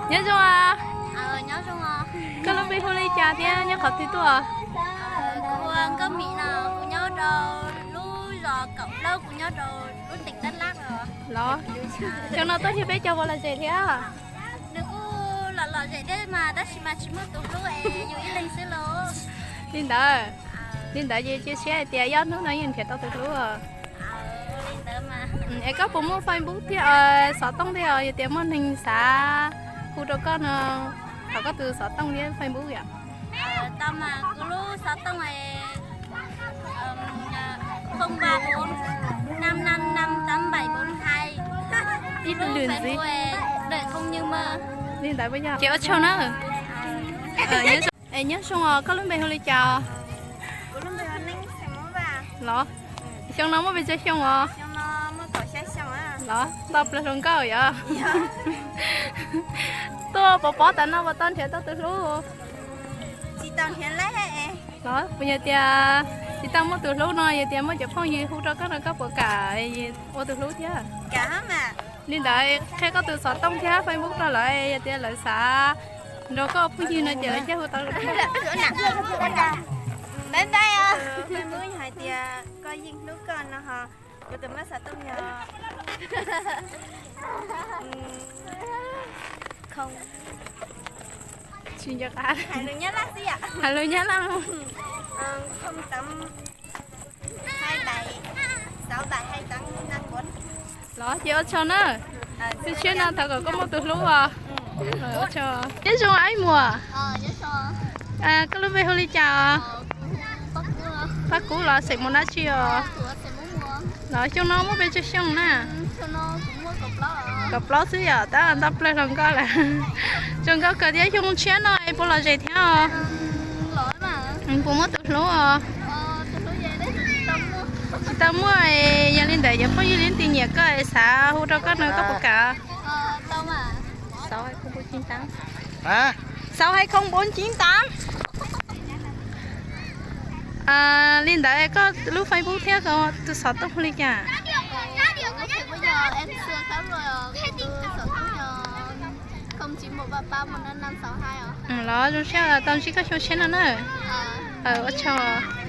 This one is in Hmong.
Nyob zoo, koj lub npe hu li cas thiab nyob qhov twg tuaj? Kuv hu ua Nkauj Mim no, kuv nyob rau lub zos Kaum Plaub, kuv nyob rau lub teem Dab Lab os. Los, xyoo no tuaj nrhiav peb cov puas lom zem thiab? Nws kuj lom lom zem thiab mas tab sis mas tsis muaj tus hlub es yus ib leeg xwb los. Li ntawd, li ntawd ces cia siab hais tias ib ob hnub no yeej nrhiav tau tus hlub. Es koj puas muaj Facebook thiab, xov tooj thiab os, yog tias muaj neeg xav hu rau koj no, thov koj tus xov tooj thiab Facebook yom. Tau mas, kuv lub xov tooj es không ba bốn năm năm năm tám bảy bốn hai. Ib lwm ntxiv. Li ntawd ces ua tsaug na. Es nyob zoo os, koj lub npe hu li cas? Los, xyoo no muaj pes tsawg xyoo os? Los, nto plaws hluas nkauj yom. Tuaj pov pob tas no puas tau nrhiav tau tus hlub? Los, puas yog tias tsis tau muaj tus hlub no, yog tias muaj cov phooj ywg hu rau koj no koj puas kam ua tus hlub thiab? Li ntawd qhia koj tus xov tooj thiab Facebook rau lawv, yog tias lawv xav nrog koj phooj ywg no ces lawv thiaj hu tau. Facebook hais tias koj yeej hlub koj no ho. Kuv tus mab xov tooj yog tsis nco qab, hais lus Nyab Laj xwb yom. Hais lus Nyab Laj. Không tám hai bảy sáu bảy hai tám năm bốn. Los ces ua tsaug na. Txij tshiab no thov kom koj muaj tus hlub os. Nyob zoo ib muam, koj lub npe hu li cas os? Paj Kub los xeem Muas dab tsi os? Los xyoo no muaj pes tsawg xyoo na? Kaum plaub xwb yom, tab nto plaws hluas nkauj lawm. Zoo nkauj kawg thiab, xyoo tshiab no es puas lom zem thiab os? Puas muaj tus hlub os? Tsis tau muaj, yog li ntawd cov phooj ywg leej twg nyiam koj es xav hu rau koj no koj puas kam? Sáu hai không bốn chín tám. Li ntawd koj lub Facebook thiab tus xov tooj hu li cas? Los zoo siab tau ntsib koj xyoo tshiab no na. Ua tsaug.